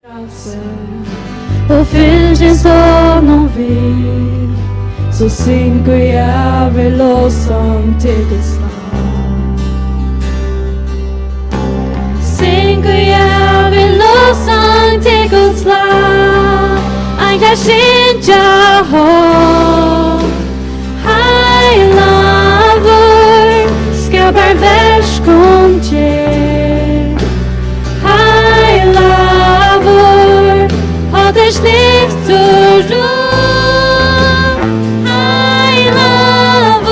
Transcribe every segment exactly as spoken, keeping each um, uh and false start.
Og fylgist honum við, so syngur Javin lovsang til Guds navn. Syngur Javin lovsang til Guds navn, ein kann syngja hátt. Heilagur, skapar verk og ger. Heilagur, á tær slittur rúm. Heilagur,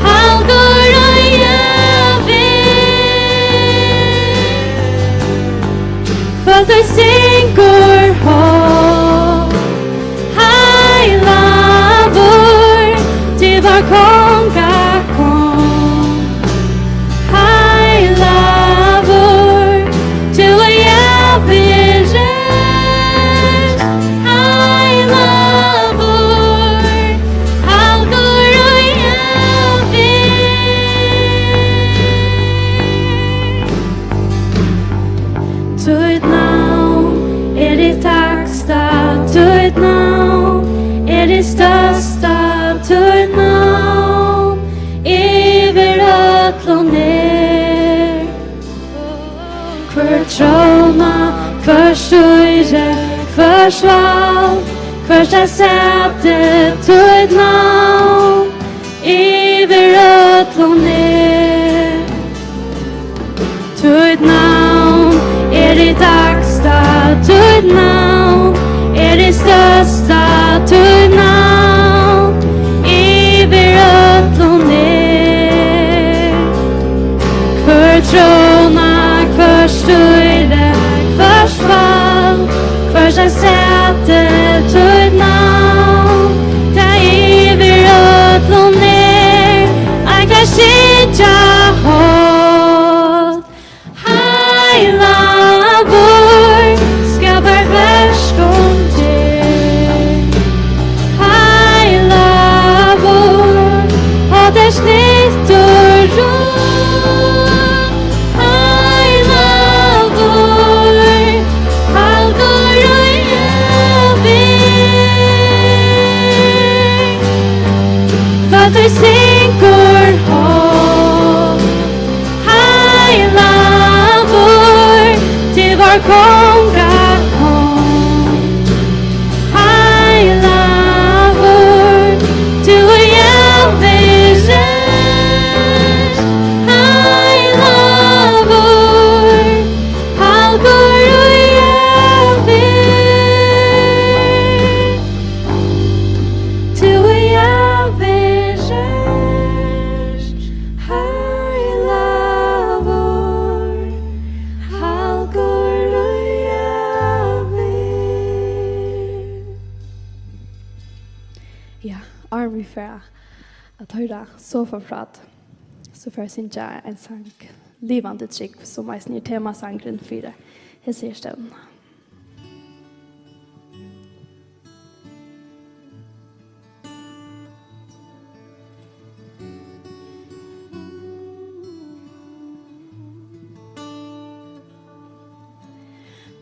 haldur og Javin. Fólk syngur hátt. Heilagur, til vár konga kom. Heilagur, tú ert Javin rætt. Heilagur, haldur og Javin. Títt navn er hitt hægsta, títt navn er hitt størsta, títt navn yvir øllum er. Hvør tróna, hvør stýri, hvørs vald, hvørs er sæti, títt navn yvir øllum er. Títt navn er hitt hægsta, títt navn er hitt størsta, títt navn yvir øllum er. Hvør tróna, hvør stýri, hvørs vald, hvørs er sæti, títt navn, tað yvir øllum er. Ein kann syngja hátt. Heilagur, skapar verk og ger. Heilagur, á tær slittur rúm. Heilagur, haldur og Javin. Fólk syngur hátt. Heilagur, til vár konga kom. Heilagur, tú ert Javin rætt. Heilagur, haldur og Javin. Tú ert Javin rætt. Heilagur, haldur og Javin. Ja, áðrenn vit fara at hoyra Sofa prát, so fara vit at syngja ein sang, Livandi trúgv, sum eisini er temasangurin fyri hesi her stevnuna.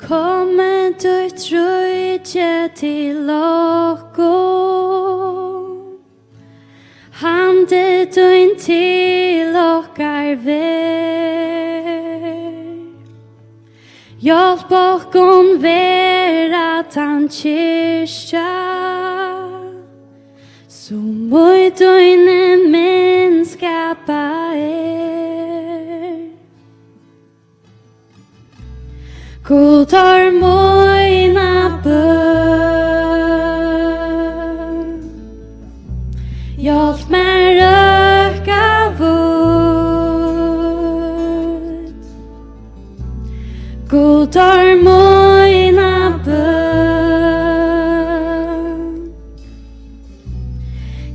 Komi títt ríki til okkum, handi tín til okkara ver. Hjálp okkum vera tann kirkja, sum í tíni mynd skapað er. Gud, hoyr mína bøn, hjálp mær røkka vítt. Gud, hoyr mína bøn,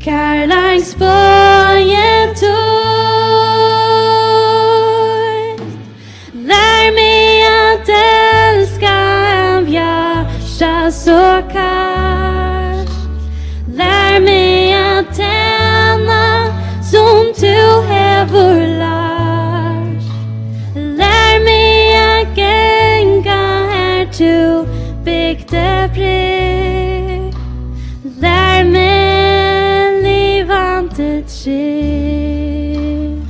kærleiksboði tín. Lær meg at elska av hjarta so kært. Lær meg at tæna sum tú hevur lært. Lær meg at ganga har Tú bygdi brúgv, lær meg livandi trúgv.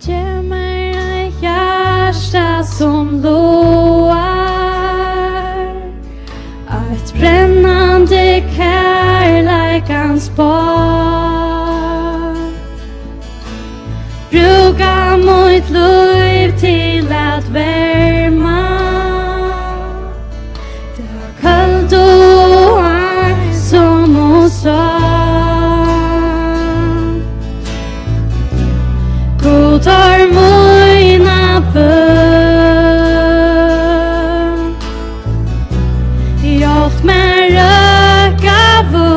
Gev mær eitt hjarta sum logar, eitt brennandi kærleikans borð. Brúka mítt lív til at verma tað køldu, einsamu sál. Gud, hoyr mína bøn. Hjálp mær røkka vík.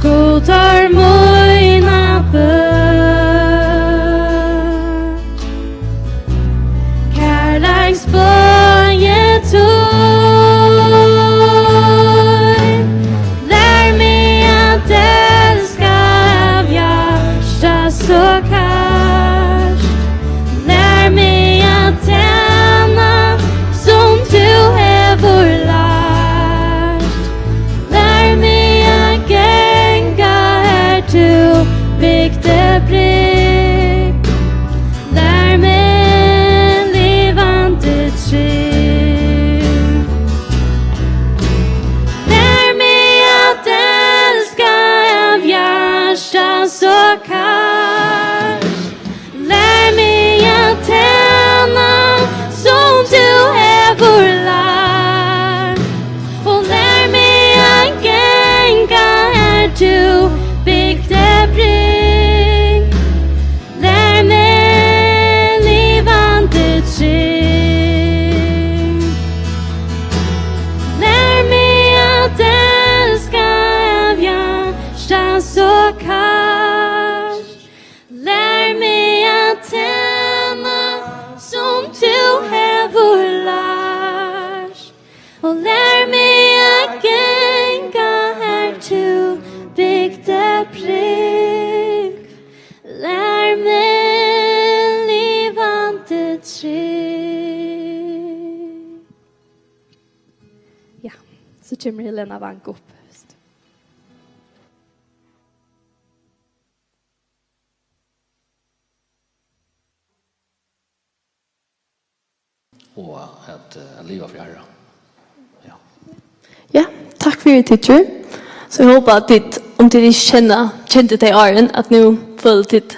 Gud, hoyr mína bøn. Kærleiksbogi tín, lær meg at elska av hjarta so kært. Lær meg at tæna sum tú hevur lært. Lær meg at ganga har tú bygdi brúgv. Lær meg livandi trúgv. Lær meg at elska av hjarta so kært. Lær meg at tæna sum tú hevur lært. Og lær meg at ganga har tú bygdi brúgv. Lær meg livandi trúgv. Lær meg at elska av hjarta so kært. Lær meg at tæna sum tú hevur lært. Og lær meg at ganga har tú bygdi brúgv. Lær meg livandi trúgv. Ja, so kemur Helena Wang upp. Og at, eh, at liva fyri Harran. Ja. Ja, takk fyri, teacher. So eg hopi at tit, um tit ikki kenna, kendu tey áðrenn, at nú føla tit,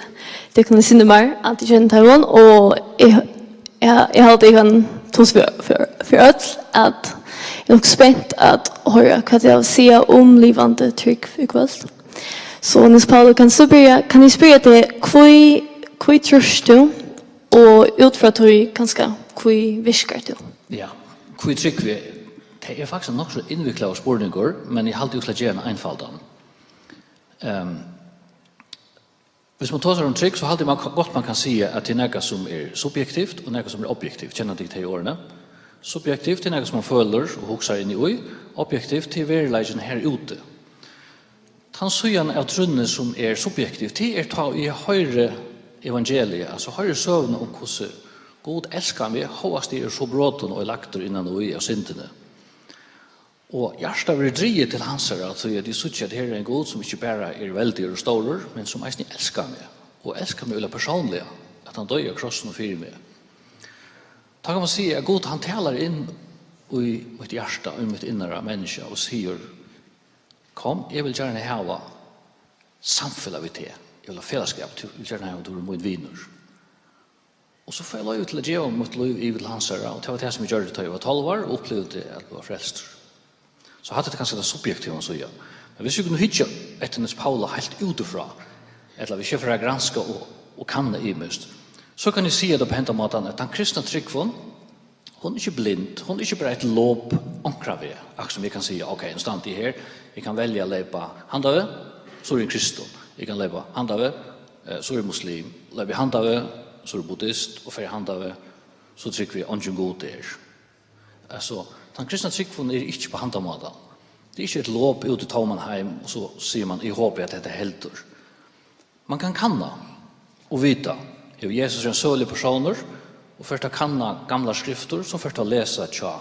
tit kunnu sinna meir, at tit kenna teimum, og eg, eg, eg haldi, eg kann tosa fyri, fyri, fyri øll, at eg eri nokk spent at hoyra, hvat tit hava at siga um livandi trúgv í kvøld. So, Niels Pauli, kanst tú byrja, kann eg spyrja teg, hví, hví trýrt tú? Og út frá tí, kanska, hví virkar tú? Ja, hví trúgvi eg? Tað er faktiskt ein nokk so innviklaður spurningur, men eg haldi, eg skal gera hann einfaldan. Ehm, viss man tosar um trúgv, so haldi eg, man, gott man kann siga, at tað er nakað, sum er subjektivt, og nakað, sum er objektivt. Kenna tit tey orðini? Subjektivt, tað er nakað, sum man følir og hugsar inn í. Objektivt, tað er veruleikin her úti. Tann síðan av trúnni, sum er subjektiv, tað er, tá eg hoyri evangeliið, altso hoyri søguna um, hvussu Gud elskar meg, hóast eg eri so brotin og lagdur innan í av syndini. Og hjartað verður drigið til hansara, tí at eg síggi, at her er ein Gud, sum ikki bara er veldigur og stórur, men sum eisini elskar meg, og elskar meg øgiliga persónliga, at hann doyði á krossinum fyri meg. Tá kann man siga, at Gud, hann talar inn í mítt hjarta, í mítt innara menniskja, og sigur: Kom, eg vil gjarna hava samfelag við teg. Eg vil hava felagsskap, eg vil gjarna hava, at tú ert mín vinur. Og so fái eg loyvi til at geva mítt lív yvir til hansara, og tað var tað, sum eg gjørdi, tá eg var tólv ár, og upplivdi at blíva frelstur. So hatta er kanska tað subjektiva síðan. Men viss vit kunnu hyggja eftir Niels Pauli heilt útifrá, ella viss eg fari at granska og, og kanna ymiskt, so kann eg siga tað á hendan mátan, at tann kristna trúgvin, hon er ikki blind, hon er ikki bara eitt lop onkran veg, akkurát sum eg kann siga, ok, nú standi eg her, eg kann velja at leypa handan veg, so eri eg kristin, eg kann leypa handan veg, eh, so eri eg muslim, leypi eg handan veg, so eri eg buddist, og fari eg handan veg, so trúgvi eg, eingin Gud er. Altso, tann kristna trúgvin er ikki á handan mátan. Tað er ikki eitt lop út í tóman heim, og so sigur man, eg hopi, at hetta heldur. Man kann kanna og vita, Jú, Jesus er ein søguligur persónur, og fert at kanna gamlar skriftir, so fert at lesa hjá,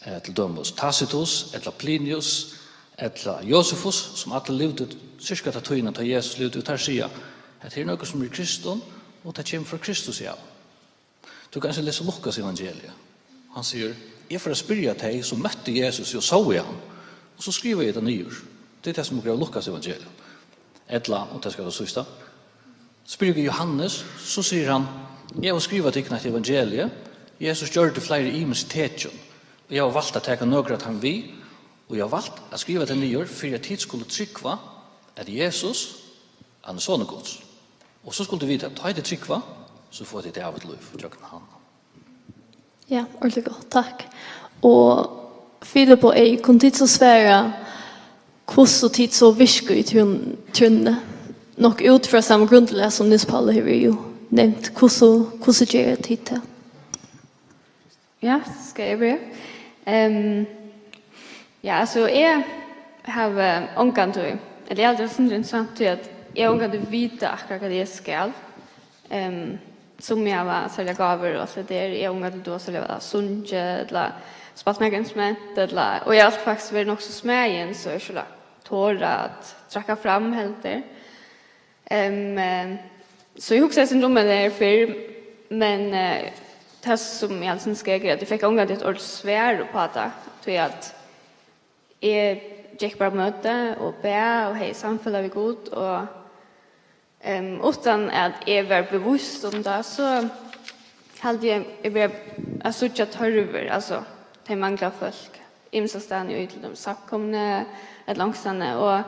eh, til dømis Tacitus, ella Plinius, ella Josefus, sum allir livdu sirka ta tíðina, tá Jesus livdi, og teir siga, at her er nøkur, sum er kristin, og tað kemur frá Kristus av. Tú kanst lesa Lukas evangeliið. Hann sigur, eg fór at spyrja tey, sum møttu Jesus og sóu hann, og so skrivaði eg tað niður. Tað er tað, sum er Lukas evangelium. Ella, og tað skal vera síðsta, spyrja Jóhannes, so sigur hann, eg havi skrivað tykkum eitt evangelie, Jesus gjørdi fleiri ymisk tekin, og eg havi valt at taka nøkur av teimum við, og eg havi valt at skriva tey niður, fyri at tit skulu trúgva, at Jesus, hann er sonur Guds. Og so skulu tit vita, tá ið tit trúgva, so fáa tit ævigt lív gjøgnum hann. Ja, ordentligt godt, takk. Og Filip og Ey, kunnu tit so svara, hvussu tit so virka í trún-, trúnni? Nokk út frá sama grundlag sum Niels Pauli hevur jú nevnt. Hvussu, hvussu gera tit tað? Ja, skal eg byrja? Ehm, ja, altso, eg havi ongantíð, ella eg haldi, tað er sindur interessant, tí at eg havi ongantíð vitað akkurát, hvat eg skal. Ehm, sum eg havi serligar gávur og alt tað har, eg havi ongantíð dugað serliga væl at sungið, ella spælt nakað instrument, ella, og eg havi altíð faktiskt verið nokk so smæðin, so eg havi ikki tora at traðka fram heldur. Ehm, eh, so eg hugsaði sindur um hetta her fyrr, men, eh, tað sum eg altso skal gera, at eg fekk ongantíð eitt ordiligt svar upp á tað, tí at eg gekk bara á møti og bað og hevði samfelag við Gud, og, ehm, uttan at eg var bevíst um tað, so haldi eg, eg byrjaði at síggja tørvir, altso, tey mangla fólk, ymsastaðni í til dømis samkomuni ella onkrastaðni, og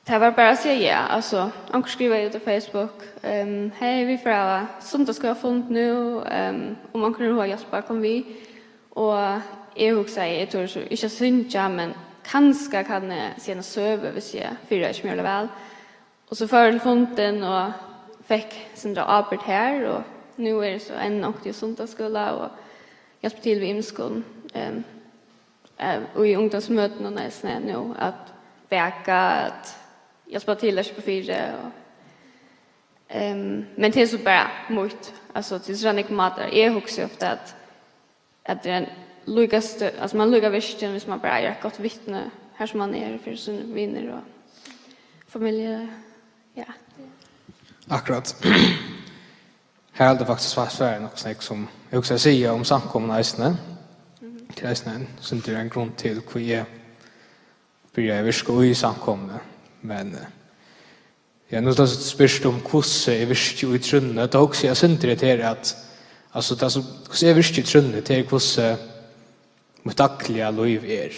tað var bara at siga ja. Altso, onkur skrivaði út á Facebook, ehm, hey, vit fara at hava sunnudagsskúlafund nú, ehm, um onkur hevur hug at hjálpa, kom við. Og eg hugsaði, eg tori so ikki at syngja, men kanska kann eg siga eina søgu, hvis eg fyrireiki meg øgiliga væl. Og so fór eg til fundin og fekk sindur av ábyrgd har, og nú eri eg so enn onkuntíð í sunnudagsskúla og hjálpi til við ymiskum, ehm, eh, og í ungdómsmøtunum eisini nú, at baka, at hjálpa til at skipa fyri, og, ehm, men tað er so bara mítt, altso, tað er so nógvir mátar. Eg hugsi ofta at, at tað er ein líka stø-, altso, man er líka virkin, hvis man bara er eitt gott vitni, har sum man er, fyri sínir vinir og familju. Ja. Akkurát. Her er tað faktiskt svar-, svarað nokk so nógv, sum eg hugsi at siga um samkomuna eisini. Mhm. Tað er eisini ein, sindur ein grund til, hví eg byrjaði at virka í samkomuni. Men, eh, ja, nú er tað spurt um, hvussu eg virki í trúnni. Tá hugsi eg sindur at her at, altso, tað sum, hvussu eg virki í trúnni, tað er, hvussu mítt dagliga lív er,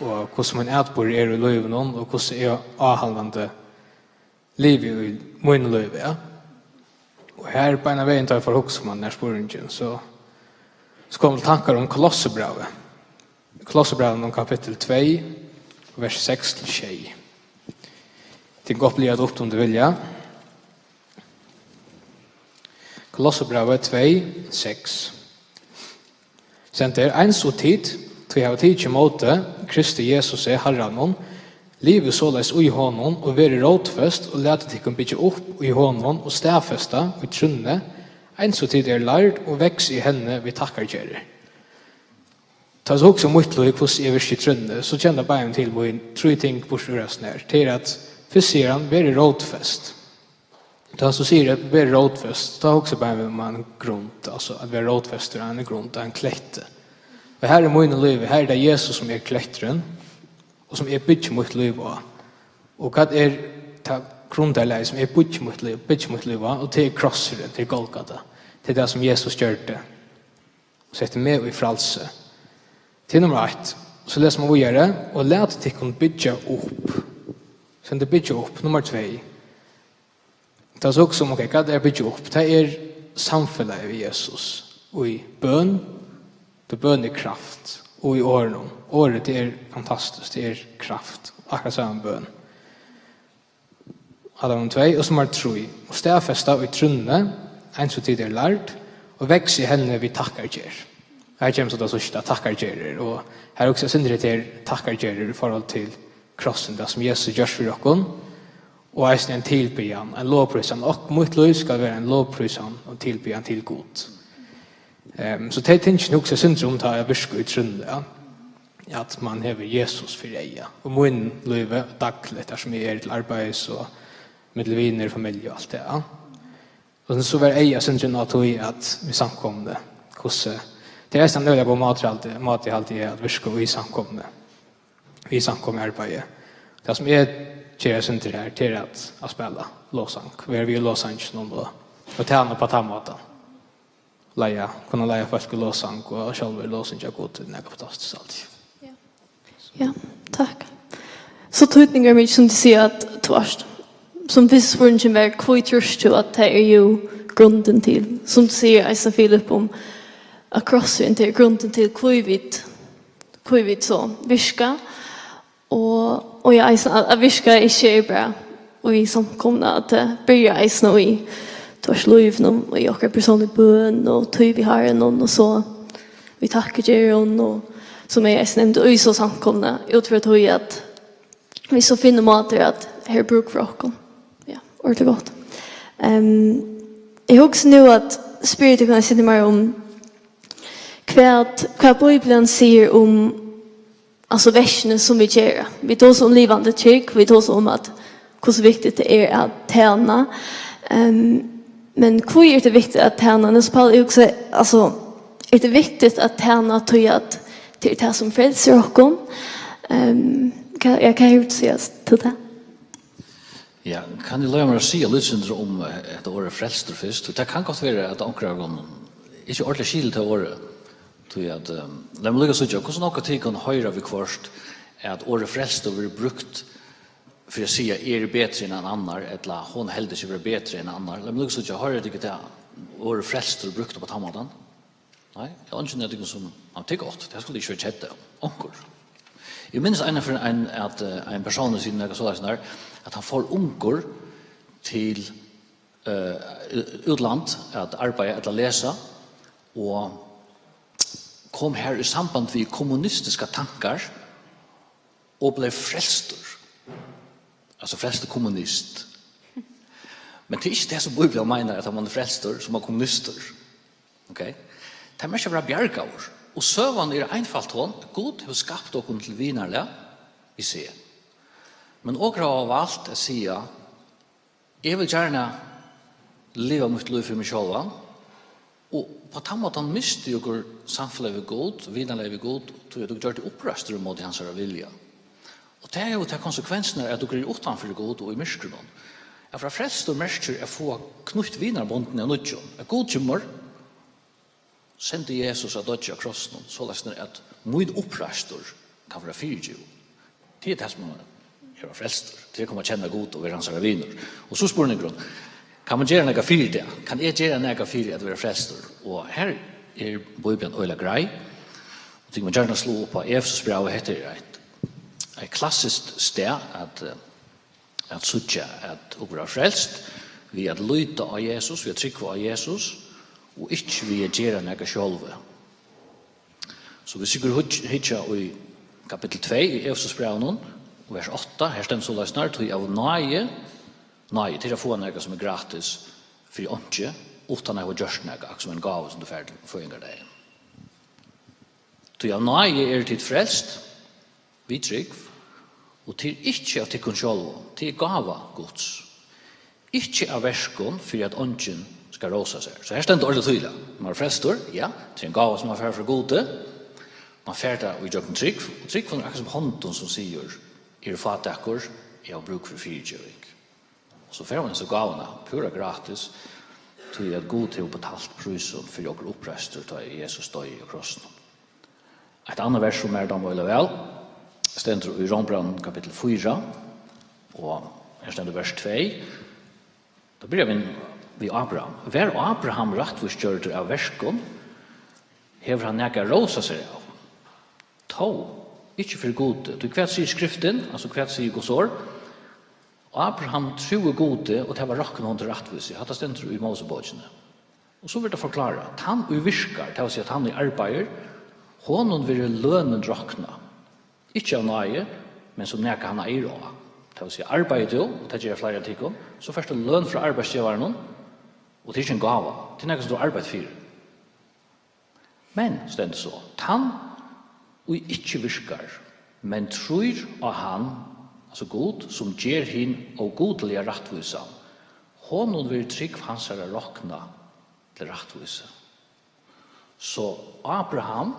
og hvussu mín atburður er í lívinum, og hvussu eg áhaldandi livi í mínum lívi, ja. Og her beinan vegin, tá eg fór at hugsa um hann, her spurningin, so, so kom til tankar um Kolossebrævið. Kolossebrævinum kapittul tvey, vers seks til sjey. Tit kunnu gott blaða upp, um tit vilja. Kolossebrævið tvey, seks. Stendur, eins og tit, tí hava tikið ímóti Kristi Jesusi, Harranum, livið soleiðis í honum, og verið rótfest, og latið tykkum byggja upp í honum, og staðfesta í trúnni, eins og tit eru lærd, og vaks í henni við takkargerðir. Tá eg so hugsi um mítt lív, hvussu eg virki í trúnni, so kemur tað bæði til mín trý ting burtur úr hasum her. Tað er at, fyrst sigur hann, verið rótfest. Tá hann so sigur at vera rótfest, tá hugsar eg bara um ein grund, altso at vera rótfestur á eini grund, á einum kletti. Og her í mínum lívi, her er tað Jesus sum er kletturin, og sum eg byggi mítt lív á. Og hvat er tað grundarlagið sum eg byggi mítt lív, byggi mítt lív á, og tað er krossurin, tað er Golgata. Tað er tað sum Jesus gjørdi, og setti meg í frælsi. Tað er nummar eitt. So lesur mann víðari, og latið tykkum byggja upp. So tað er byggja upp, nummar tvey. Tá so hugsa um, ok, hvat er at byggja upp? Tað er samfelagið við Jesus. Og í bøn, tí bøn er kraft. Og í orðinum. Orðið, tað er fantastiskt, tað er kraft. Akkurát sama bøn. Adam tvey, og so nummar trý. Og staðfesta í trúnni, eins og tit eru lærd, og vaks í henni við takkargerð. Her kemur so tað síðsta, takkargerðir, og her hugsi eg sindur, tað er takkargerðir í forhold til krossin, tað sum Jesus gjørdi fyri okkum. Og eisini ein tilbiðjan, ein lovprísan. Og mítt lív skal vera ein lovprísan og tilbiðjan til Gud. Ehm, so tey tingini hugsi eg sindur um, tá eg virki í trúnni, ja. At man hevur Jesus fyri eyga. Og mín lívi dagligt, har sum eg eri til arbeiðis og millum vinir, familju og alt tað, ja. Og so var eyga sindur á tí at í samkomuni, hvussu, tað er eisini ein øgiliga góður máti, haldi, máti, haldi eg, at virka í samkomuni, í samkomuarbeiði. Tað sum eg geri sindur her, tað er at, at spæla lovsang, vera við í lovsanginum og, og tæna upp á tann mátan. Leiða, kunna leiða fólk í lovsang og sjálvur lovsyngja Gud, er nakað fantastiskt, altso. Ja. Ja, takk. So týdningarmikið, sum tú sigur, at tú ert, sum fyrsta spurningin var, hví trýrt tú at tað er jú grundin til, sum tú sigur, eisini, Filip, um at krossurin, tað er grundin til, hví vit, hví vit so virka. Og, og ja, eisini, at, at virka ikki er bara í samkomuni, at tað byrjar eisini í, tú veitst, lívinum, og í okkara persónligu bøn, og tí við Harranum, og so við takkagerðum, og sum eg eisini nevndi, í so samkomuni, út frá tí at vit so finna mátar at her er brúk fyri okkum. Ja, ordiliga gott. Ehm, eg hugsi nú at spyrja tykkum eitt sindur meira um hvat, hvat Bíblian sigur um, altso, verkini sum vit gera. Vit tosa um livandi trúgv, vit tosa um at hvussu viktigt tað er at tæna. Ehm, men hví er tað viktigt at tæna? Niels Paul, eg hugsi, altso, er tað viktigt at tæna tí at tað er tað sum frelsir okkum? Ehm, hvat, ja, hvat hevur tú at siga til tað? Ja, kann eg loyva mær at siga eitt sindur um, eh, hetta orðið frelstur fyrst? Tað kann gott vera at onkur av okkum ikki ordiliga skilur tað orðið. Tí at, ehm, lat meg líka síggja, hvussu nógv av tykkum hoyra viðhvørt, at orðið frelstur verður brúkt fyri at siga, eg eri betri enn ein annar, ella hon heldur seg vera betri enn ein annar. Lat meg líka síggja, hoyra tykkum tað orðið frelstur brúkt upp á tann mátan? Nei, tað er eingin av tykkum sum, ja, tað er gott, tað skuldi ikki verið kent av onkur. Eg minnist eina ferð ein, at, eh, ein persónur sigur nakað soleiðis nær, at hann fór ungur til, eh, útland at arbeiða ella lesa, og kom har í samband við kommunistiskar tankar og bleiv frelstur. Altso frelstur kommunist. Men tað er ikki tað sum Bíblian meinar, at man er frelstur, sum man er kommunistur. Ok? Tað merkir at vera bjargaður. Og søgan er einfalt hon, Gud hevur skapt okkum til vinarlag við seg. Men okur hava valt at siga, eg vil gjarna liva mítt lív fyri meg sjálvan, og á tann mátan mistu okur samfelag við Gud, vinarlag við Gud, tí at okur gjørdu uppreistur ímóti hansara vilja. Og tað hevur tær konsekvensirnar, at okur eru uttan fyri Gud og í myrkrinum. At vera frelstur merkir at fáa knýtt vinarbondini av nýggjum, at Gud kemur, sendi Jesus at doyggja á krossinum, soleiðis at mín uppreistur kann vera fyrigivin. Tað er tað sum er at vera frelstur. Tað er at koma at kenna Gud og vera hansara vinur. Og so spurningurin, kann man gera nakað fyri tað? Kann eg gera nakað fyri at vera frelstur? Og her er Bíblian øgiliga greið. Og tykkum gjarna sláa upp á Efesusbrævið, hetta er eitt, eitt klassiskt stað at, eh, at síggja, at okur verða frelst við at líta á Jesus, við at trúgva á Jesus, og ikki við at gera nakað sjálvi. So vit skulu hug-, hyggja í kapittul tvey í Efesusbrævinum, vers átta, her stendur soleiðis nær, tí av náði, náði, tað er at fáa nakað sum er gratis, fyri einki, uttan at hava gjørt nakað, akkurát sum ein gáva sum tú fær til føðingardagin. Tí av náði eru tit frelst, við trúgv, og tað er ikki av tykkum sjálvum, tað er gáva Guds. Ikki av verkum, fyri at eingin skal rósa sær. So her stendur ordiliga týðiliga. Man er frelstur, ja, tað er ein gáva sum man fær frá Gudi. Man fær tað í gjøgnum trúgv, og trúgvin er akkurát sum hondin sum sigur, eg eri fátækur, eg havi brúk fyri fyrigeving. Og so fær man hesa gávuna, púra gratis, tí at Gud hevur betalt prísin fyri okkara uppreistur, tá ið Jesus doyði á krossinum. Eitt annað vers, sum mær dámar øgiliga væl, stendur í Rómbrævinum kapittul fýra, og her stendur vers tvey. Tá byrja vit við Abraham. Var Abraham rættvísgjørdur av verkum, hevur hann nakað at rósa sær av? Tó, ikki fyri Gudi. Tí hvat sigur Skriftin, altso hvat sigur Guds orð? Abraham trúði Gudi, og tað var roknað honum til rættvísi. Hatta stendur í Mósebókini. Og so verður tað forklárað. Tann, ið virkar, tað vil siga, tann, ið arbeiðir, honum verður lønin roknað. Ikki av náði, men sum nakað, hann eigur á. tað vil siga, arbeiðir tú, og tað gera fleiri av tykkum, so fært tú løn frá arbeiðsgevaranum, og tað er ikki ein gáva, tað er nakað sum tú arbeitt fyri. Men, stendur so, tann, ið ikki virkar, men trýr á hann, altso Gud, sum ger hin ógudiliga rættvísan, honum verður trúgv hansara roknað til rættvísi. So Abraham,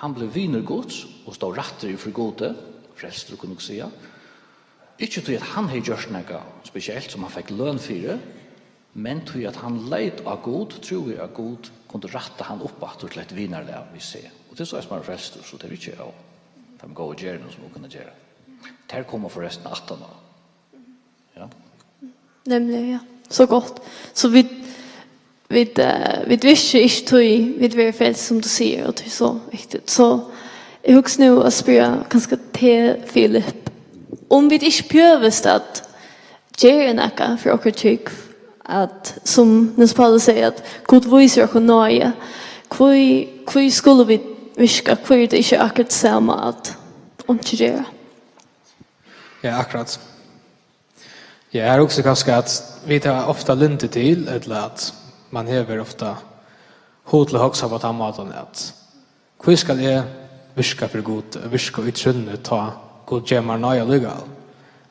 hann bleiv vinur Guds og stóð rættur fyri Gudi, frelstur, kunnu okur siga, ikki tí at hann hevði gjørt nakað spesielt sum hann fekk løn fyri, men tí at hann leit á Gud, trúði at Gud kundi rætta hann upp aftur til eitt vinarlag við seg. Og tað er so, at man er frelstur, so tað er ikki av teimum góðu gerðunum, sum okur kunnu gera. Tær koma forrestin aftaná. Ja. Nemliga, ja. So gott. So vit, vit, eh, vit virkja ikki tí vit verða frelst, sum tú sigur, og tað er so viktigt. So eg hugsi nú at spyrja kanska teg, Filip, um vit ikki behøvast at gera nakað fyri okkara trúgv, at, sum Niels Paulus sigur, at Gud vísir okkum náði. Hví, hví skulu vit virka? Hví er tað ikki akkurát sama at einki gera? Ja, akkurát. Ja, her hugsi eg kanska, at vit hava ofta lyndi til, ella at man hevur ofta hug til at hugsa á tann mátan, at hví skal eg virka fyri Gud, virka í trúnni, tá Gud gevur mær náði allíkavæl?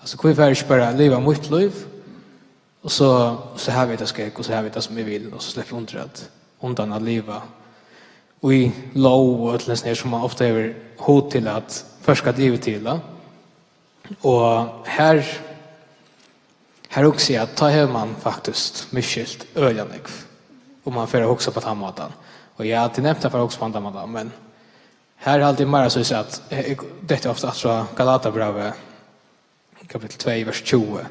Altso, hví fari eg ikki bara at liva mítt lív, og so, so havi eg tað skegg, og so havi eg tað, sum eg vil, og so sleppi eg undir at, undan at liva í lóg og øll hesum her, sum man ofta hevur hug til at førka yvir til, ja? Og her, her hugsi eg, at tá hevur man faktiskt misskilt øgiliga nógv, um man fer at hugsa á tann mátan. Og ja, tað er nemt at fara at hugsa á tann mátan, men her haldi eg meira, so at eg, eg detti ofta aftur á Galatarabrævið, kapittul tvey, vers tjúgu,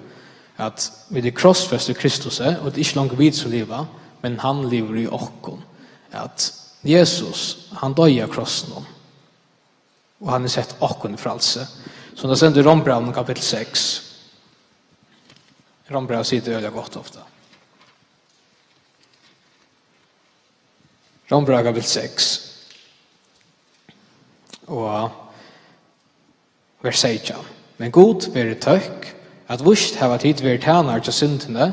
at vit eru krossfest við Kristusi, og tað er ikki longur vit, sum liva, men hann livir í okkum. At Jesus, hann doyði á krossinum, og hann hevur sett okkum í frælsi. Sum tað stendur í Rómbrævinum, kapittul seks. Rómbrævið sigur tað øgiliga gott ofta. Rómbrævið, kapittul seks. Og vers seytjan. Men Gud veri tøkk, at víst hava tit verið tænarar hjá syndini,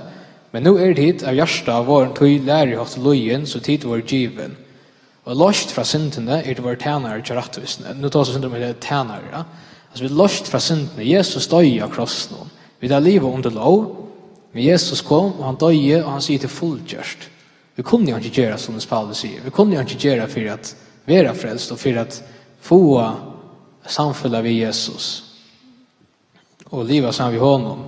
men nú eru tit av hjarta vorðin tí læruhátti lýðin, sum tit vóru givin. Og loyst frá syndini eru tit vorðin tænarar hjá rættvísini. Nú tosar vit um at vera tænarar, ja. Altso, vit loyst frá syndini. Jesus doyði á krossinum. Vit hava livað undir lóg, men Jesus kom, og hann doyði, og hann sigur, tað er fullgjørt. Vit kunnu jú ikki gera, sum Paulus sigur. Vit kunnu jú ikki gera fyri at vera frelst og fyri at fáa samfelag við Jesus og liva saman við honum.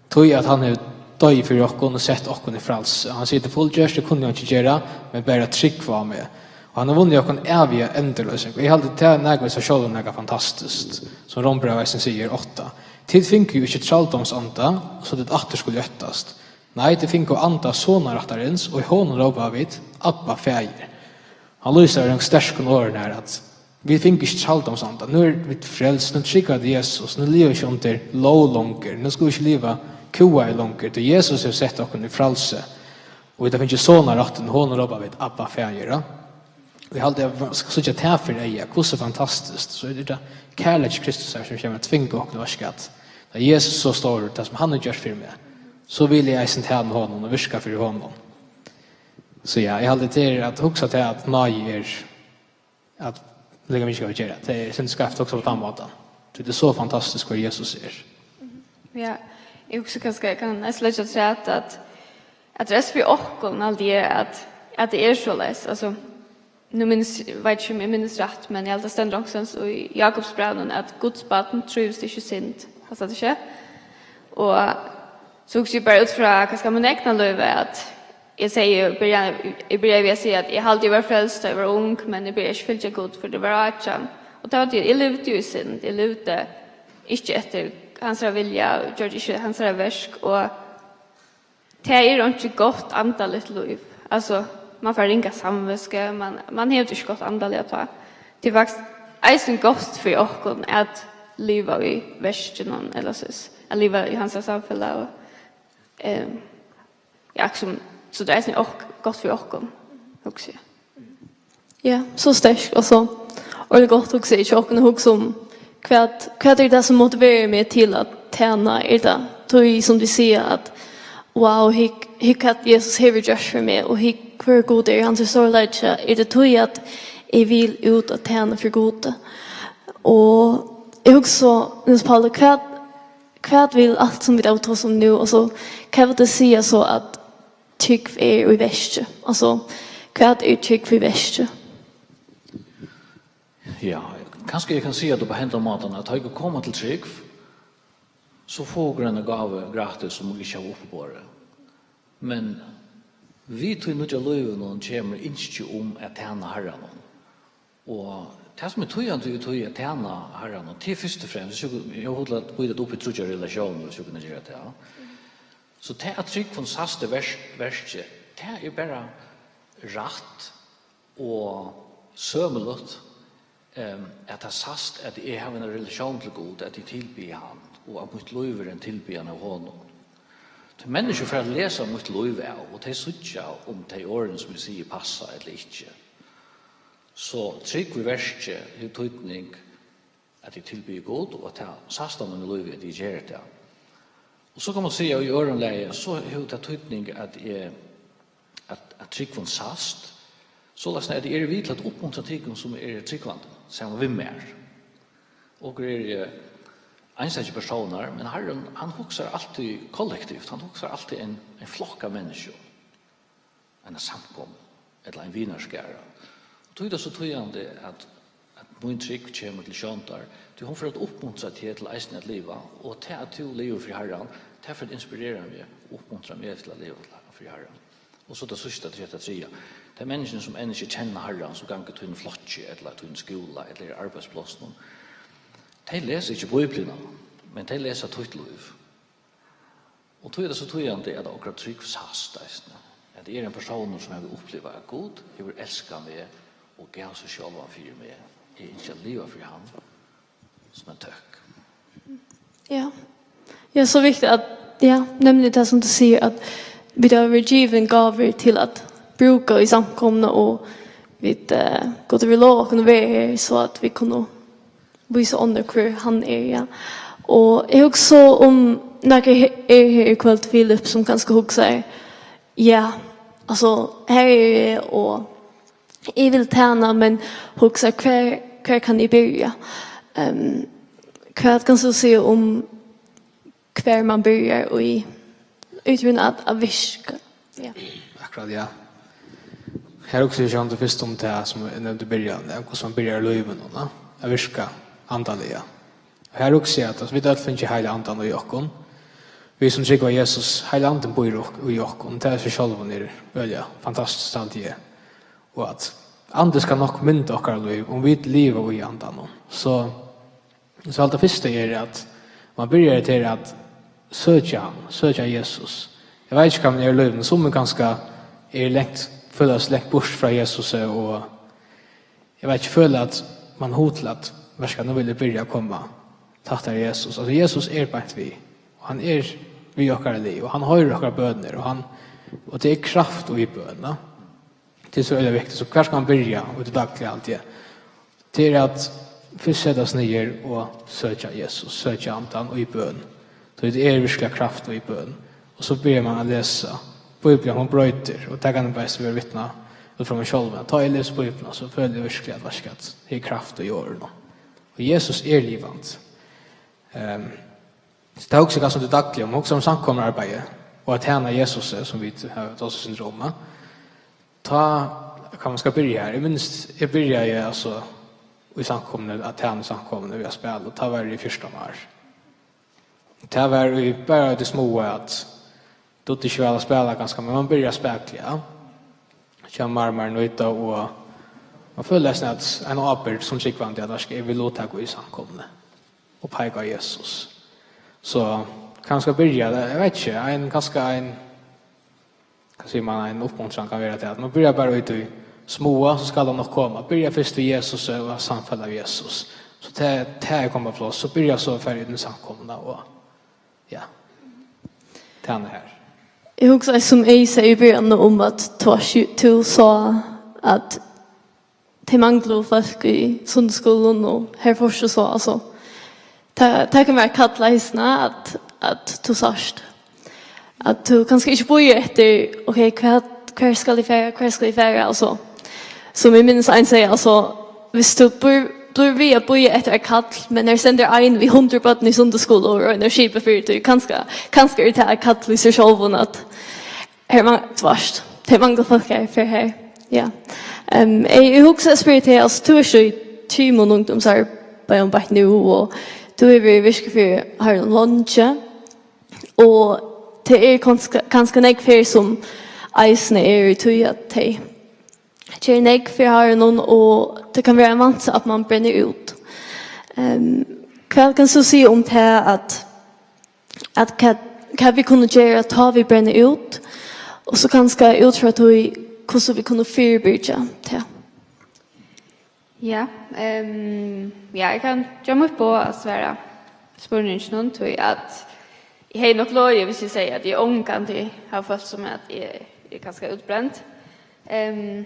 Tí at hann hevur doyð fyri okkum og sett okkum í frælsi. Hann sigur, tað er fullgjørt, tað kunnu tit ikki gera, men bara trúgva á meg. Og hann hevur vunnið okkum æviga endurloysing. Og eg haldi, tað er nakað í sær sjálvum nakað fantastiskt, sum Rómbrævið eisini sigur, átta. Tit fingu jú ikki trældómsanda, so tit aftur skulu óttast. Nei, tit fingu anda sonarættarins, og í honum rópa vit, Abba, Faðir. Hann lýsir av sterkum orðum her, at vit fingu ikki trældómsanda. Nú eru vit frelst, nú trúgva vit Jesus, nú liva vit ikki undir lóg longur, nú skulu vit ikki liva kúgaðir longur, tí Jesus hevur sett okkum í frælsi. Og vit hava fingið sonarættin, og honum rópa vit, Abba, Faðir, ja. Og eg haldi, at man skal síggja tað fyri eyga, hvussu fantastiskt. So er tað kærleiki Kristus her, sum kemur at tvinga okkum at vaska at. Tá Jesus so stór, tað sum hann hevur gjørt fyri meg, so vil eg eisini tæna honum og virka fyri honum. So ja, eg haldi, tað er at hugsa til, at náði er at líka mikið at gera. Tað er sindur skeivt at hugsa á tann mátan. Tí tað er so fantastiskt, hvør Jesus er. Ja, eg hugsi kanska, eg kann eisini leggja afturat at, at tað er fyri okkum, haldi eg, at, at tað er soleiðis. Altso, nú minnist, veit ikki, um eg minnist rætt, men eg haldi, tað stendur onkustaðni í Jakobsbrævinum, at Guds barn trívist ikki í synd. Passar tað ikki? Og so hugsi eg bara út frá, hvat skal man egna lívi, at eg segði, eg byrjaði, eg byrjaði við at siga, at eg haldi, eg var frelst, tá eg var ung, men eg byrjaði ikki fylgja Gud, fyrr eg var átjan. Og tað var tí, eg livdi jú í synd, eg livdi ikki eftir hansara vilja, og gjørdi ikki hansara verk, og tað er einki gott andaligt lív. Altso, man fær ringa samvitsku, man, man hevur tað ikki gott andaliga tá. Tað er faktiskt eisini gott fyri okkum at liva í verkinum, ella soleiðis, at liva í hansara samfelag, og, ehm, ja, sum, so tað er eisini ok-, gott fyri okkum, hugsi eg. Ja, so sterkt, og so, og tað er gott, hugsi eg, hjá okkum at hugsa um, hvat, hvat er tað sum motiverar meg til at tæna? Er tað tí, sum tit siga, at, wow, hygg, hygg, hvat Jesus hevur gjørt fyri meg, og hygg, hvør Gud er, hann er stórleiki? Er tað tí, at eg vil út og tæna fyri Gud? Og eg hugsi so, Niels Pauli, hvat, hvat vil alt, sum vit hava tosað um nú, og so, hvat vil tað siga so, at trúgv er í verki? Altso, hvat er trúgv í verki? Ja, kanska eg kann siga tað á hendan mátan, at tá eg kom til trúgv, so fáa okur eina gávu gratis, sum okur ikki hava uppiborið. Men við tí nýggja lívinum kemur ynski um at tæna Harranum. Og tað, sum er týðandi í tí at tæna Harranum, tað er fyrst og fremst, viss okur, eg havi hugt at býta tað upp í tríggjar relatiónir, viss okur kunnu gera tað. So tað, at trúgvin sæst í verk-, verki, tað er bara rætt og sømiligt, em, at tað sæst, at eg havi eina relatión til Gud, at eg tilbiði hann, og at mítt lív er ein tilbiðan av honum. Tí menniskju fara at lesa mítt lív av, og tey síggja, um tey orðini, sum eg sigi, passa ella ikki. So trúgv í verki hevur týdning, at eg tilbiði Gud, og at tað sæst á mínum lívi, at eg geri tað. Og so kann man siga, í øðrum lagi, so hevur tað týdning, at eg, at, at trúgvin sæst, soleiðis at eg eri við til at uppmuntra tykkum, sum eru trúgvandi, saman við mær. Okur eru, eh, einstakir persónar, men Harrin, hann hugsar altíð kollektivt, hann hugsar altíð ein, ein flokk av menniskjum, eina samkomu ella ein vinarskara. Og tí er tað so týðandi, at, at mín trúgv kemur til sjóndar, tí hon fer at uppmuntra teg til eisini at liva, og tað, at tú livir fyri Harran, tað fer at inspirera meg og uppmuntra meg til at liva til, fyri Harran. Og so tað síðsta, tað er tað triðja. Tey menniskjuni, sum enn ikki kenna Harran, sum ganga í tínum flokki, ella í tínum skúla, ella í arbeiðsplássinum, tey lesa ikki Bíbliuna, men tey lesa títt lív. Og tí er tað so týðandi, at okkara trúgv sæst eisini. At eg eri ein persónur, sum hevur upplivað, at Gud hevur elskað meg og gav seg sjálvan fyri meg. Eg ynski at liva fyri hann sum ein tøkk. Ja. Ja, so viktigt at, ja, nemlig det som du sier, at vi har vært givet gaver til at bruke i samkomne, og vi, eh, Gud vil lova oss å være her, så at vi kunne vise andre, hvør han er, ja. Og jeg husker så om, når jeg er her i kveld, Philip, som kanskje husker, ja, altså, her er jeg, og jeg vil tæna, men husker, hvar, hvar kan jeg begynne? Um, hva kan du si om hvar man byrjar í, í trúnni at, at virka? Ja. Akkurát, ja. Her hugsi eg sjálvandi fyrst um tað, sum eg nevndi í byrjan, ja, hvussu man byrjar í lívinum, ja, at virka andaliga. Og her hugsi eg at, altso, vit øll fingið Heilaga Andan í okkum. Vit sum trúgva á Jesus, Heilagi Andin býr í ok-, í okkum. Tað í sær sjálvum er øgiliga fantastiskt, haldi eg. Og at Andin skal nokk mynda okkara lív, um vit liva í Andanum. So, so alt tað fyrsta er, at man byrjar til at søkja hann, søkja Jesus. Eg veit ikki, hvat man er í lívinum, summi kanska er langt, føla seg langt burt frá Jesusi, og eg veit ikki, føla at man hug til at, veitst tú hvat, nú vil eg byrja at koma tættari Jesus. Altso, Jesus er beint við, og hann er við okkara lið, og hann hoyrir okkara bønir, og hann, og tað er kraft í bøn, ja. Tað er so øgiliga viktigt. So hvar skal man byrja í tí dagliga, haldi eg? Tað er at fyrst seta seg niður og søkja Jesus, søkja Andan í bøn. Tí tað er virkuliga kraft í bøn. Og so byrjar man at lesa. Bíblian, hon broytir, og tað kann eg bara vera vitni út frá mær sjálvum, at tá eg lesi Bíbliuna, so føli eg virkuliga at, veitst tú hvat, tað er kraft í orðunum. Og Jesus er livandi. Ehm, so tað hugsi eg kanska um til dagliga, um hugsa um samkomuarbeiði og at tæna Jesusi, sum vit hava tosað eitt sindur um, ja. Tá, hvar man skal byrja her. Eg minnist, eg byrjaði, altso, í samkomuni, at tæna í samkomuni við at spæla, og tá var eg fjúrtan ár. Tað var í, bara í tí smáa, at dugdi ikki væl at spæla kanska, men man byrjar spakuliga. Kemur meir og meir nýta, og man følir eisini at ein ábyrgd sum trúgvandi, at, veitst tú hvat, eg vil luttaka í samkomuni og peika á Jesus. So kanska byrja, eg veit ikki, ein, kanska ein, hvat sigur man, ein uppmuntran kann vera til at man byrjar bara í tí smáa, so skal tað nokk koma. Byrja fyrst við Jesus og at samfelag við Jesus. So tað, tað er komið á pláss. So byrja so at fara inn í samkomuna og, ja, tæna har. Eg hugsaði, sum eg segði í byrjanini, um at tú, tú sá at tey manglaðu fólk í sunnudagsskúlanum, og har fórt tú so, altso. Tað, tað kann vera kallað eisini at, at tú sært. At tú kanska ikki bíðar eftir, ok, hvat, hvar skal eg fara, hvar skal eg fara, og so. Sum eg minnist ein segði, altso, viss tú blívur, blívur við at bíða eftir eitt kall, men her stendur ein við hundrað børn í sunnudagsskúla og roynir at skipa fyri tí, kanska, kanska er tað eitt kall í sær sjálvum, at her man-, tvørst, tað er mangla fólk her, fyri her, ja. Ehm, eg, eg hugsi at spyrja teg, altso, tú ert so í trimum ungdómsarbeiðum beint nú, og tú hevur verið virkur fyri Harranum leingi. Og tað er kanska, kanska nógv her, sum eisini er í tí, at tey gera nógv fyri Harranum, og tað kann vera ein vansi, at man brennur út. Ehm, hvat kanst tú siga um tað, at, at hvat, hvat vit kunnu gera, tá vit brenna út, og so kanska út frá tí, hvussu vit kunnu fyribyrgja tað? Ja, ehm, ja, eg kann geva mítt boð at svara spurninginum, tí at eg hevði nokk løgið, viss eg segði, at eg ongantíð havi følt sum at eg eri kanska útbrend. Ehm,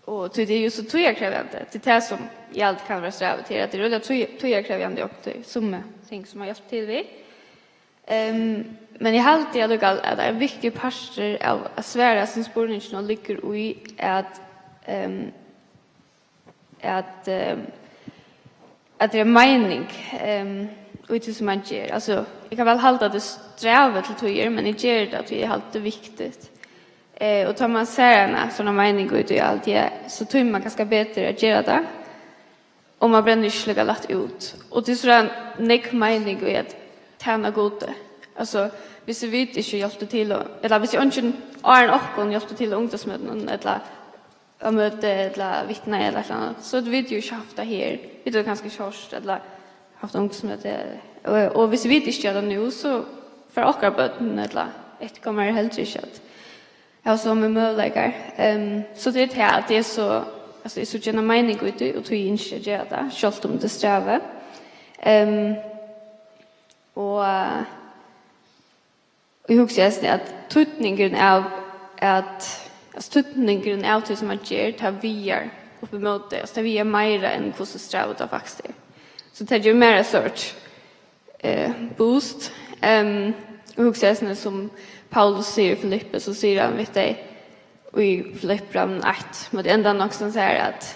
og tí tað er jú so tíðarkrevjandi, tað er tað sum eg altíð kann vera strævið til, at tað er øgiliga tíð-, tíðarkrevjandi, og tað er summi ting sum man hjálpir til við. Ehm, men eg haldi allíkavæl, at ein viktigur partur av at svara hasum spurninginum liggur í, at, ehm, at, ehm, at tað er meining, ehm, í tí, sum man ger. Altso, eg kann væl halda, at tað er strævið til tíðir, men eg geri tað, tí eg haldi, tað er viktigt. Eh, og tá man sær eina sovorðna meining í tí, alt, ja, so tímir man kanska betur at gera tað. Og man brennur ikki líka lætt út. Og tað er so nógv meining í at tæna Gudi. Altso, viss vit ikki hjálptu til, og, ella viss eingin áðrenn okkum hjálpti til á ungdómsmøtunum, ella á møti, ella vitnaði, ella eitt ella annað, so høvdu vit jú ikki havt tað her. Vit høvdu kanska ikki hoyrt, ella havt ungdómsmøti. Og, og viss vit ikki gera tað nú, so fara okkara børn, ella eftirkomarar, heldur ikki at hava somu møguleikar. Ehm, so tað er tað, at tað er so, altso, eg síggi eina meining í tí, og tí eg ynski at gera tað, sjálvt um tað er strævið. Ehm, og, eh, og eg hugsi eisini, at týdningurin av, at, altso, týdningurin av tí, sum man ger, tað vigar upp ímóti, altso, tað vigar meira enn hvussu strævið tað faktiskt er. So tað gevur mær eitt sort eh, boost. Ehm, og hugsi eisini, sum Paulus sigur í Filippi, so sigur hann við tey í Filippibrævinum eitt, móti endan, nokk sum hann sigur, at,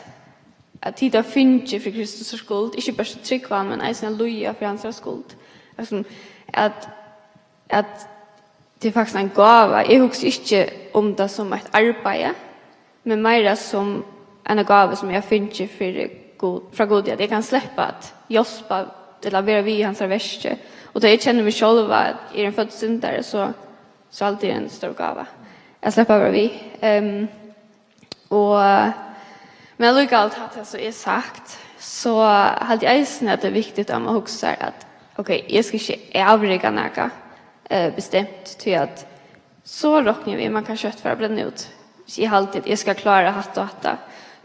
at tit hava fingið fyri Kristus skuld, ikki bert at trúgva hann, men eisini at líða fyri hansara skuld. Altso, at, at tað er faktiskt ein gáva. Eg hugsi ikki um tað sum eitt arbeiði, men meira sum eina gávu, sum eg havi fingið fyri Gud, frá Gudi, at eg kann sleppa at hjálpa ella vera við í hansara verki. Og tá eg kenni meg sjálva, at eg eri ein føddur syndari, so, so haldi eg er ein stór gáva at sleppa at vera við. Ehm, og, men allíkavæl, tá tað so er sagt, so haldi eg eisini, at tað er viktigt, at man hugsar, at, ok, eg skal ikki avrika nakað, eh, bestemt, tí at so rokni eg við, man kann skjótt fara at brenna út. Hvis eg haldi, at eg skal klára hatta og hatta.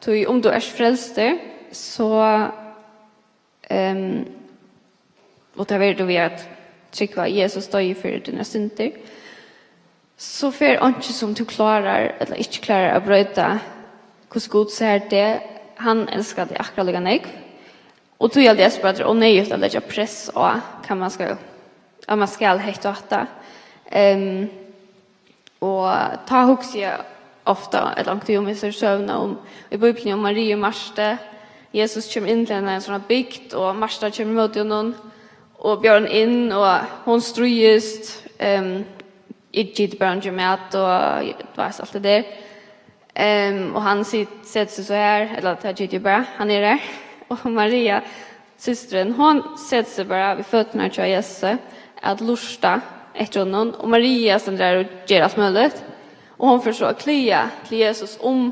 Tí um tú ert frelstur, so, ehm, og tað verður tú við at trúgva, at Jesus doyði fyri tínar syndir, so fer einki, sum tú klárar ella ikki klárar at broyta, hvussu Gud sær teg. Hann elskar teg akkurát líka nógv. Og tí haldi eg bara, at tað er óneyðugt at leggja press á, hvat man skal, at man skal hetta og hatta. Ehm, og tá hugsi eg ofta, ella onkuntíð um hesa søguna um, í Bíbliuni um Mariu og Martu. Jesus kemur inn til hennar í ein sovorðna bygd, og Marta kemur ímóti honum og bjóðar hann inn, og hon stríðist, ehm, eg giti bara, hon ger mat, og, tú veitst, alt tað har. Ehm, og hann sit-, setir seg so har, ella tað giti bara, hann er har. Og Maria, systirin, hon setir seg bara við føturnar hjá Jesusi at lurta eftir honum, og Maria stendur har og ger alt møguligt. Og hon fer so at klaga til Jesus um,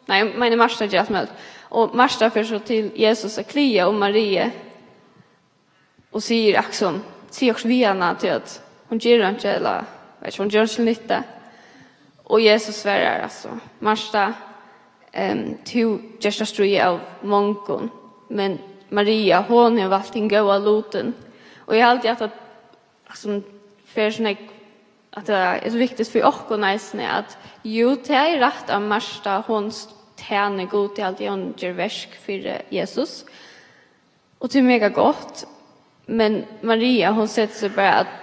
nei, eg meini, Marta ger alt møguligt. Og Marta fer so til Jesus at klaga um Mariu, og sigur, akkurát sum, sigur okkurt við hana, tí at hon ger einki, ella, veit ikki, hon ger einki til nyttu. Og Jesus svarar, altso, Marta, ehm, tú gert tað stríð av mongum, men Maria, hon hevur valt hin góða lutin. Og eg haldi, at tað, altso, fer so nógv, at tað er so viktigt fyri okkum eisini, at jú, tað er rætt, at Marta, hon s-, tænir Gud, eg haldi, hon ger verk fyri Jesus. Og tað er mega gott. Men Maria, hon setir seg bara at,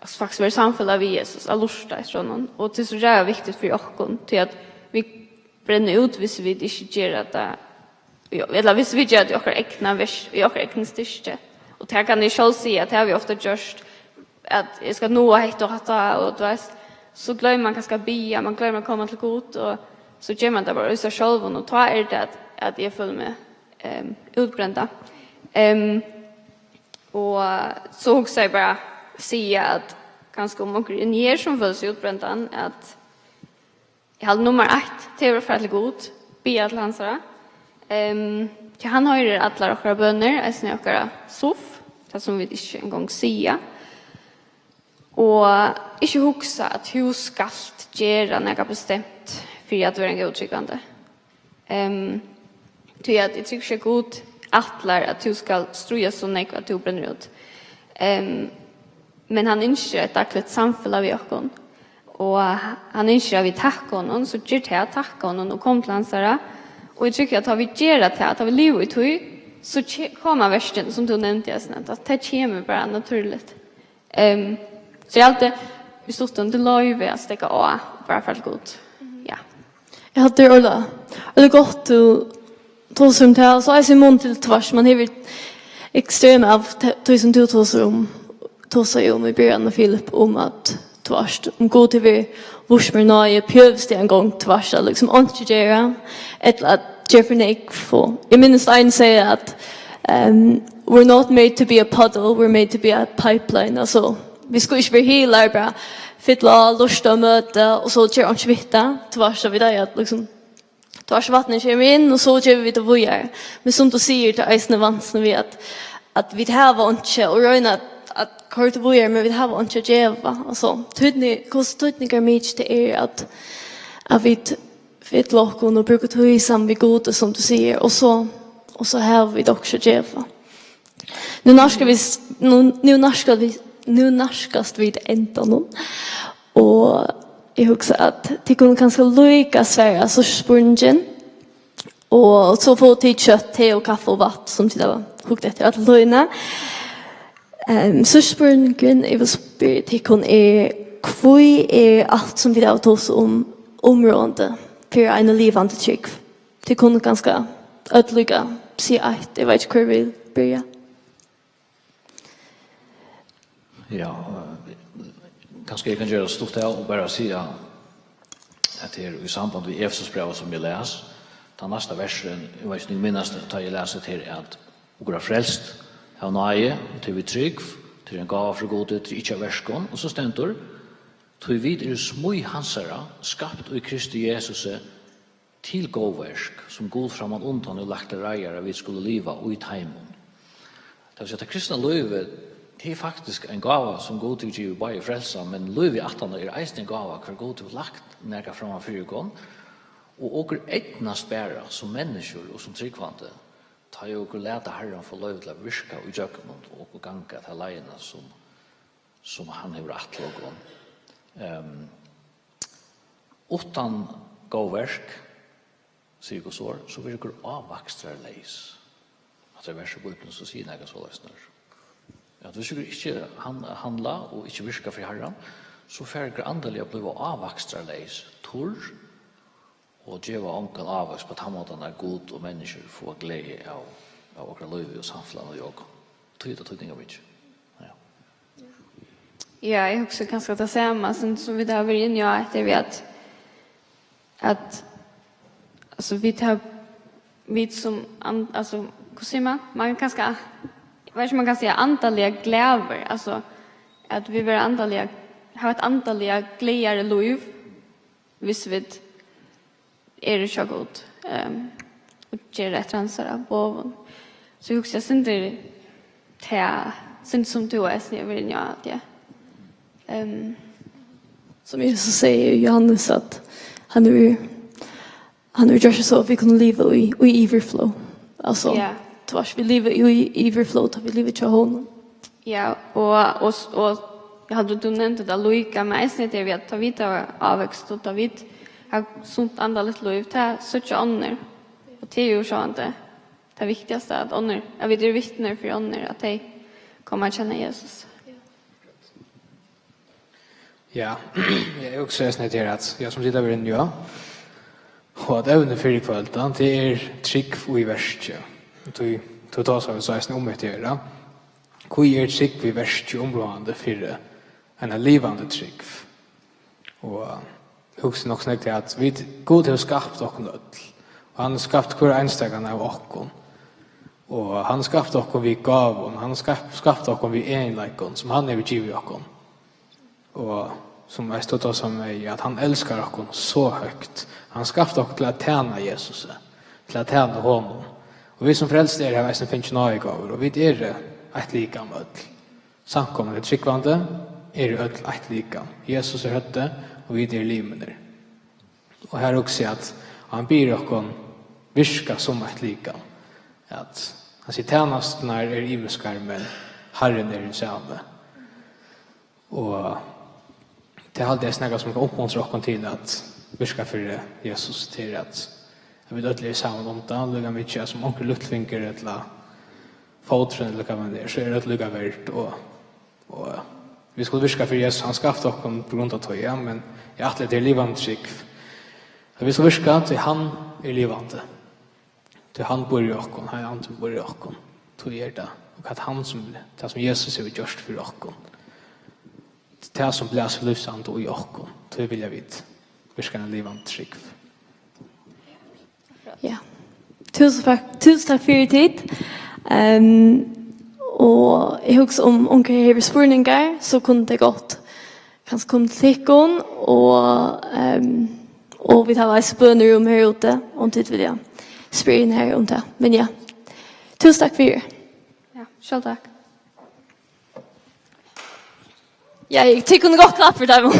at faktiskt vera í samfelag við Jesus, at lurta eftir honum. Og tað er so ræðuliga viktigt fyri okkum, tí at vit brenna út, viss vit ikki gera tað, ella viss vit gera tað í okkara egna vers-, í okkara egna styrki. Og tað kann eg sjálv siga, at tað havi eg ofta gjørt, at eg skal náa hetta og hatta, og tú veist, so gloymir man kanska at biðja, man gloymir at koma til Gud, og so ger man tað bara í sær sjálvum, og tá er tað, at, at eg føli meg, ehm, útbrenda. Ehm, og so hugsi eg bara, siga at kanska um onkur er inni her sum følir seg útbrendan, at eg haldi nummar eitt, tað er at fara til Gud, biðja til hansara. Ehm, tí hann hoyrir allar okkara bønir, eisini okkara suff, tað sum vit ikki eingong siga. Og ikki hugsa at tú skalt gera nakað bestemt fyri at vera ein góð trúgvandi. Ehm, tí at eg trúgvi ikki, at Gud ætlar, at tú skal stríðast so nógv, at tú brennur út. Ehm, men hann ynskir eitt dagligt samfelag við okkum. Og hann ynskir, at vit takka honum, so ger tað, takka honum og kom til hansara. Og eg trúgvi, at tá vit gera tað, tá vit liva í tí, so ke-, koma verkini, sum tú nevndi, Esna, at tað kemur bara natúrligt. Ehm, so eg haldi, í stuttum, tað er loyvi at steðga á og bara fara til Gud. Ja. Ja, tað er ordiliga, ordiliga gott, tú tosar um tað, og so eisini í mun til tvørst, man hevur ekstrem av te-, tí sum tú tosar um, tosar jú um í byrjan av Filip, um at tvørst, um Gud hevur víst mær náði, behøvist eg eingong tvørst at, liksom, einki gera, ella at gera for nógv, og eg minnist ein segði at, ehm, "We're not made to be a puddle, we're made to be a pipeline." Altso, vit skulu ikki vera hilar, bara fylla á, lurta á møti, og so gera einki við tað. Tvørtur, vit eiga at, liksom, tvørtur, vatnið kemur inn, og so geva vit tað víðari. Men sum tú sigur, tað er eisini vansin við at, at vit hava einki, og royna at, at koyra tað víðari, men vit hava einki at geva. Altso, týdni-, hvussu týdningarmikið tað er at, at vit fylla okkum og brúka tíð saman við Gud, sum tú sigur, og so, og so hava vit okkurt at geva. Nú nærkast vit, nú, nú nærkast vit, nú nærkast vit endanum, og eg hugsi, at tit kunnu kanska líka svara so spurningin, og so fáa tit kjøt, te og kaffi og vatn, sum tit hava hugt eftir alla tíðina. Ehm, so spurningurin eg vil spyrja tykkum er, hví er alt, sum vit hava tosað um, umráðandi fyri eina livandi trúgv? Tit kunnu kanska øll líka siga eitt, eg veit ikki, hvør vil byrja. Ja, eh, kanska eg kann gera stutt av og bara siga at her í samband við Efesusbrævið, sum eg las, tað næsta versi, eg veit ikki, um tit minnast, tá eg las hetta her, at okur er frelst av náði, og tað er við trúgv, tað er ein gáva frá Gudi, tað er ikki av verkum, og so stendur, tí vit eru smíð hansara, skapt í Kristi Jesusi, til góð verk, sum Gud frammanundan hevur lagt til reiðar, at vit skulu liva í teimum. Tað vil siga, tað kristna lívið, tað er faktiskt ein gáva, sum Gud hevur givið bæði frelsan, men lívið aftaná er eisini ein gáva, har Gud hevur lagt nakað framman fyri okkum, og okur eydnast bara sum menniskjur og sum trúgvandi, tá ið okur lata Harran fáa loyvi til at virka í gjøgnum og okur ganga ta leiðina, sum, sum hann hevur ætlað okkum. Ehm, uttan góð verk, sigur Guds orð, so verður okur ávakstrarleys. Hatta er vers í Bíbliuni, sum sigur nakað soleiðis nær. At viss okur ikki han-, handla og ikki virka fyri Harran, so fara okur andaliga at blíva ávakstrarleys, turr, og geva ongan ávøkst á tann mátan, at Gud og menniskjur fáa gleði av, av okra lívi og samfelagnum í okum. Tí er tað týdningarmikið. Ja. Ja, eg hugsi kanska tað sama, sum, sum vit hava verið inni á, hetta við at, at, altso, vit hava, vit sum an-, altso, hvussu sigur man? Man er kanska, eg veit ikki, um man kann siga andaliga glaður, altso, at vit verða andaliga, hava eitt andaliga glaðari lív, viss vit eru hjá Gud, ehm, og gera eftir hansara boðum. So eg hugsi, eg sindur tað, sindur sum tú eisini hevur verið inni á, at, ja. Ehm, sum Jesus sigur, Johannes, at hann hevur, hann hevur gjørt tað so, at vit kunnu liva í, í yvirflóð. Altso, ja, tvørtur, vit liva í, í yvirflóð, tá vit liva hjá honum. Ja, og, og, og eg haldi, tú nevndi tað líka, men eisini tað við at tá vit hava ávøkst, og tá vit hava sunt andaligt lív, tað síggja onnur. Og tað er jú sjálvandi tað viktigasta, at onnur, at vit eru vitnir fyri onnur, at tey koma at kenna Jesus. Ja, eg hugsi eisini hetta her, at, ja, sum tit hava verið inni á, og at evnið fyri í kvøld, ja, tað er trúgv í verki. Tí, tú tosar vel so eisini um hetta her, ja. Hví er trúgv í verki umráðandi fyri eina livandi trúgv? Og hugsi nokk so nógv til, at vit, Gud hevur skapt okkum øll, og hann hevur skapt hvør einstakan av okkum. Og hann skapti okkum við gávum, hann skap-, skapti okkum við eginleikum, sum hann hevur givið okkum. Og sum eisini stóð sum er, at hann elskar okkum so høgt. Hann skapti okkum til at tæna Jesus, til at tæna honum. Og vit sum frelst eru, hava eisini fingið náðigávur, og vit eru eitt likam øll. Samkoman er trúgvandi, eru øll eitt likam. Jesus er høvdið, og vit eru limirnir. Og her hugsi eg, at hann biður okkum virka sum eitt likam. At hann sigur, tænasturnar eru ymiskar, men Harrin er hin sami. Og tað haldi eg er nakað, sum kann uppmuntra okkum til at virka fyri Jesus, til at, at vit øll eru saman um tað, líka mikið sum onkur lítlingur ella fóturin ella hvat man er, so eru øll líka verd, og, og vit skulu virka fyri Jesus. Hann skapti okkum på grund av tí, ja, men eg ætli, at tað er livandi trúgv. At vit skulu virka, tí hann er livandi. Tí hann býr í okkum, Heilagi Andin býr í okkum. Tí er tað, og at hann sum, tað sum Jesus hevur gjørt fyri okkum, tað sum blæsir lívsanda í okkum, tí vilja vit virka eina livandi trúgv. Ja. Túsund takk, túsund takk fyri tit. Ehm, og eg hugsi, um onkur hevur spurningar, so kunnu tey gott kanska koma til tykkum, og, ehm, og vit hava eisini bønirúm her úti, um tit vilja spyrja inn her um tað. Men ja, túsund takk fyri. Ja, sjálv takk. Ja, tit kunnu gott klappa fyri teimum.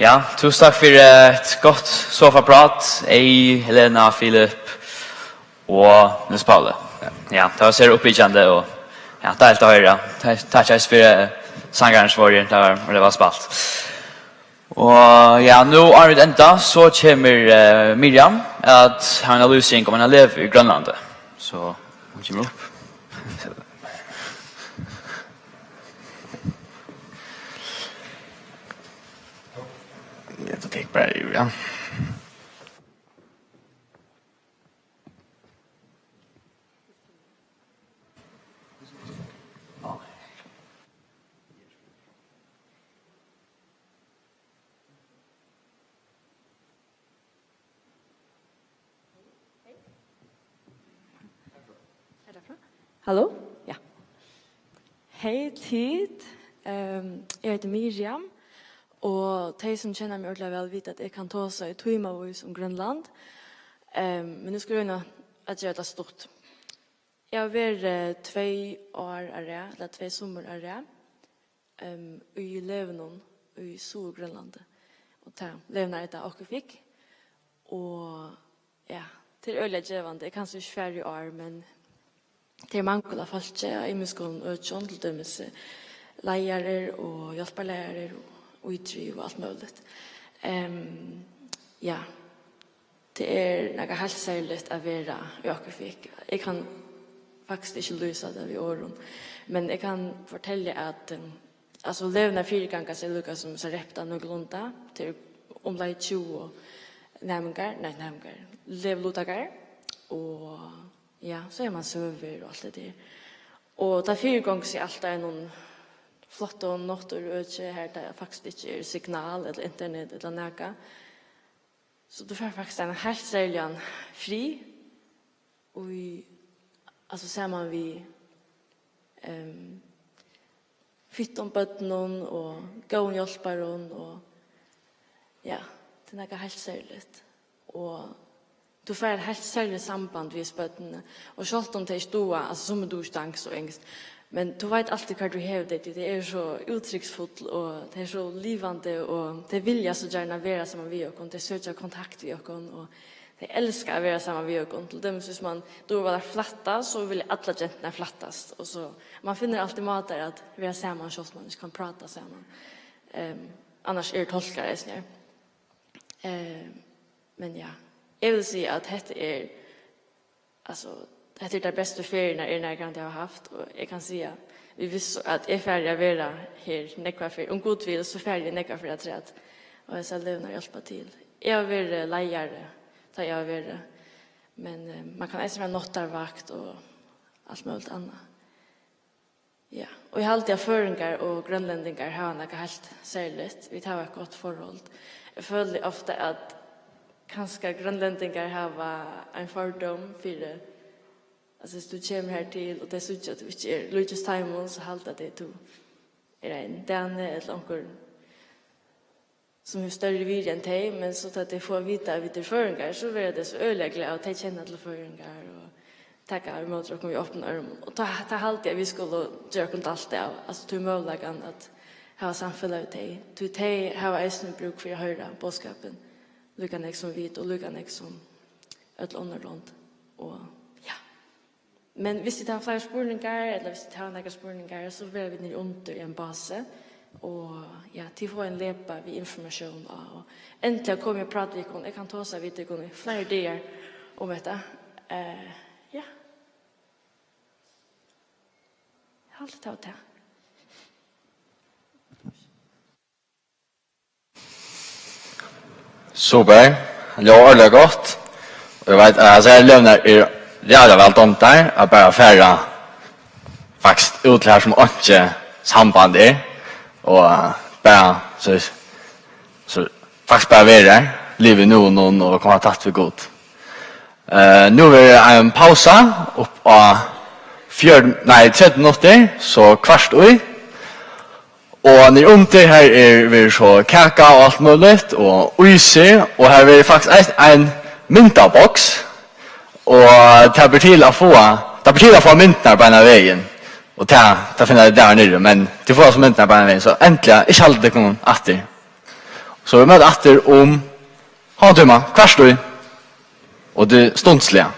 Ja, túsund takk fyri eitt gott sofaprát, Ey, Helena, Filip og Niels Pauli. Ja, tað var sera uppbyggjandi og, ja, deiligt at hoyra. Ta-, takk eisini fyri, eh, sangararnar sum vóru her, tað var, tað var spælt. Og ja, nú áðrenn vit enda, so kemur, eh, Miriam at hava eina lýsing um eina legu í Grønlandi. So hon kemur upp. Ja, so tek bara yvir, ja. Halló? Ja. Hey tit. Ehm, eg heiti Miriam, og tey sum kenna meg ordiliga væl, vita, at eg kann tosa í tímavís um Grønland. Ehm, men nú skal eg royna at gera tað stutt. Eg havi verið, eh, tvey ár á rað, ella tvey summur á rað, ehm, í legunum í Suðurgrønlandi. Og tað, legurnar eita Aakvik. Og ja, tað er øgiliga gevandi. Eg kann so ikki fara í ár, men tað er mangul á fólki á ymiskum økjum, til dømis, eh, leiðarar og hjálparleiðarar og ítriv og alt møguligt. Ehm, ja. Tað er nakað heilt serligt at vera í Aakvik. Eg kann faktiskt ikki lýsa tað við orðum, men eg kann fortelja, at, um, altso, legurnar fyrireika seg líka sum Sarepta nøkulunda. Tað eru umleið tjúgu næmingar, nei, næmingar, leguliðtakarar, og ja, so hevur mann søgur og alt tað har. Og tað fyrigongur seg alt á einum flottum náttúruøki, har tað faktiskt ikki er signal ella internet ella nakað. So tú fært faktiskt ein heilt serligan frið í, altso, saman við, ehm, fittum børnum og góðum hjálparum og, ja, tað er nakað heilt serligt. Og tú fært eitt heilt serligt samband við børnini. Og sjálvt um tey ikki duga, altso, summi duga ikki danskt og enskt, men tú veit altíð, hvar tú hevur tey, tí tey eru so úttrykksfull, og tey eru so livandi, og tey vilja so gjarna vera saman við okkum, tey søkja kontakt við okkum, og Tey elska at vera saman við okkum. Til dømis, hvis man dugir væl at flætta, so vilja allar genturnar flættast. Og so, man finnur altíð mátar at vera saman, sjálvt um man ikki kann práta saman. Ehm, annars eru tolkar eisini her. Ehm, men ja, eg vil siga, at hetta er, altso, hetta er tær bestu feriurnar, eg nakrantíð havi havt, og eg kann siga við vissu, at eg fari at vera her nógvar ferð. Um Gud vil, so fari eg nógvar ferð afturat, og hesar løgurnar hjálpa til. Eg havi verið leiðari, tá eg havi verið, men, eh, man kann eisini vera náttarvakt og alt møguligt annað. Ja, og eg haldi, at føroyingar og grønlendingar hava nakað heilt serligt. Vit hava eitt gott forhold. Eg føli ofta, at kanska grønlendingar hava ein fordóm fyri, altso, hvis tú kemur her til, og tey síggja, at tú ikki er líkist teimum, so halda tey, tú er ein dani ella onkur sum hevur størri virði enn tey, men so tá tey fáa at vita, at vit eru føroyingar, so verða tey so øgiliga glað, og tey kenna til føroyingar og taka ímóti okkum við opnum ørmum. Og tá, tá haldi eg, at vit skulu gera okkum dælt av, altso, tí møguleikan at hava samfelag við tey. Tí tey hava eisini brúk fyri at hoyra boðskapin, líka nógv sum vit, og líka nógv sum øll onnur lond. Og ja. Men hvis tit hava fleiri spurningar, ella hvis tit hava nakrar spurningar, so verða vit niðri undir í ein basi. Og ja, tit fáa ein lepa við informatión á. Og endiliga komið og prátið við okkum. Eg kann tosa við tykkum í fleiri dagar um hetta. Eh, ja. Eg haldi, tað var tað. Super. Hann ljóðar ordiliga gott. Og eg veit, at hesar løgurnar eru ræðuliga væl dámdar, at bara fara faktiskt út til har, sum einki samband er, og bara, so, so faktiskt bara vera har, liva í núinum og koma tætt við Gud. Eh, nú verður ein pausa upp á fjør-, nei, tretivu minuttir, so kvart í. Og niðri undir her er, verður so kaka og alt møguligt, og ísur, og her verður faktiskt ein, ein myndaboks, og tað ber til at fáa, tað ber til at fáa myndirnar beinan vegin, og tað, tað finna tit har niðri, men tit fáa so myndirnar beinan vegin, so endiliga, ikki haldið tykkum aftur. So vit møtast aftur um hálvan tíma, kvart í, og tað er stundsliga.